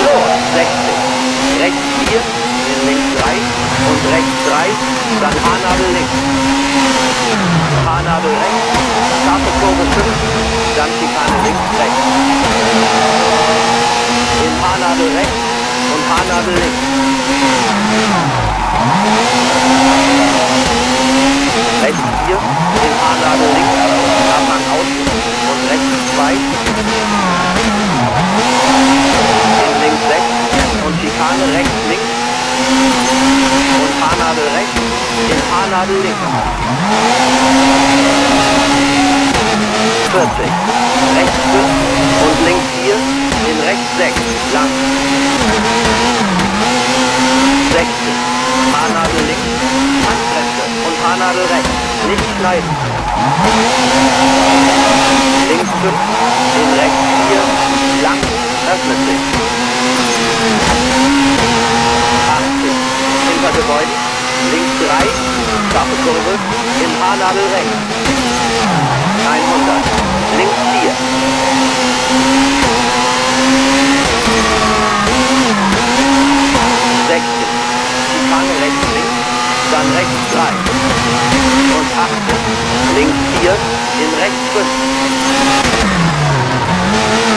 Los, 60. Rechts 4, in links 3 und rechts 3, dann Haarnadel links. Haarnadel rechts, scharfe Kurve 5, dann Schikane links rechts. In Haarnadel rechts und Haarnadel links. Rechts 4, in Haarnadel links, Abhang außen und rechts 2. In links 6 und Schikane rechts links und Haarnadel rechts, in Haarnadel links. 40, rechts 5 und links 4, in rechts 6, lang. 60, Haarnadel links, Handbremse und Haarnadel rechts, nicht schneiden. Links 5, in rechts 4, lang, öffnet sich. 80, hinter Gebäuden, links 3, scharfe Kurve, in Haarnadel rechts. 100, links 4. 60, Schikane rechts links, dann rechts 3. Und 80, links 4, in rechts 5.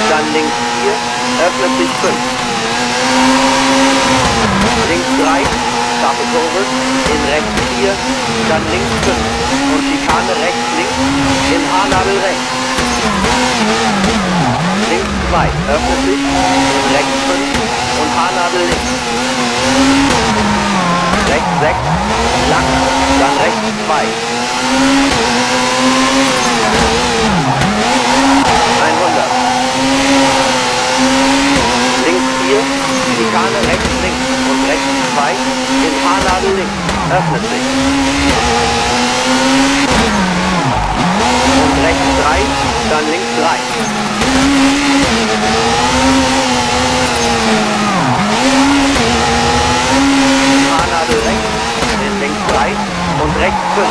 Dann links 4, öffnet sich 5. Links 3, scharfe Kurve, in rechts 4, dann links 5 und Schikane rechts links, in Haarnadel rechts. Links 2, öffnet sich, in rechts 5 und Haarnadel links. Rechts 6, lang, dann rechts 2. 100. Links 4, Schikane rechts links und rechts 2, in Haarnadel links, öffnet sich. Und rechts 3, dann links 3. Haarnadel rechts, in links 3 und rechts 5.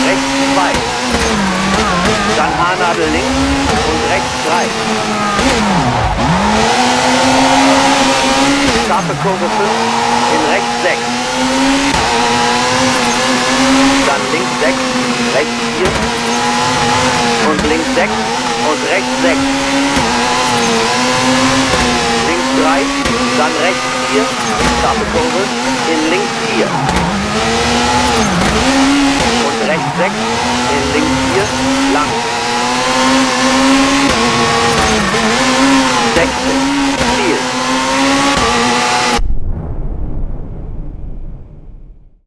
Rechts 2. Dann Haarnadel links und rechts 3. Scharfe Kurve 5, in rechts 6. Dann links 6, rechts 4 und links 6 und rechts 6. Links 3, dann rechts 4, scharfe Kurve, in links 4. Und rechts 6, in links 4, lang.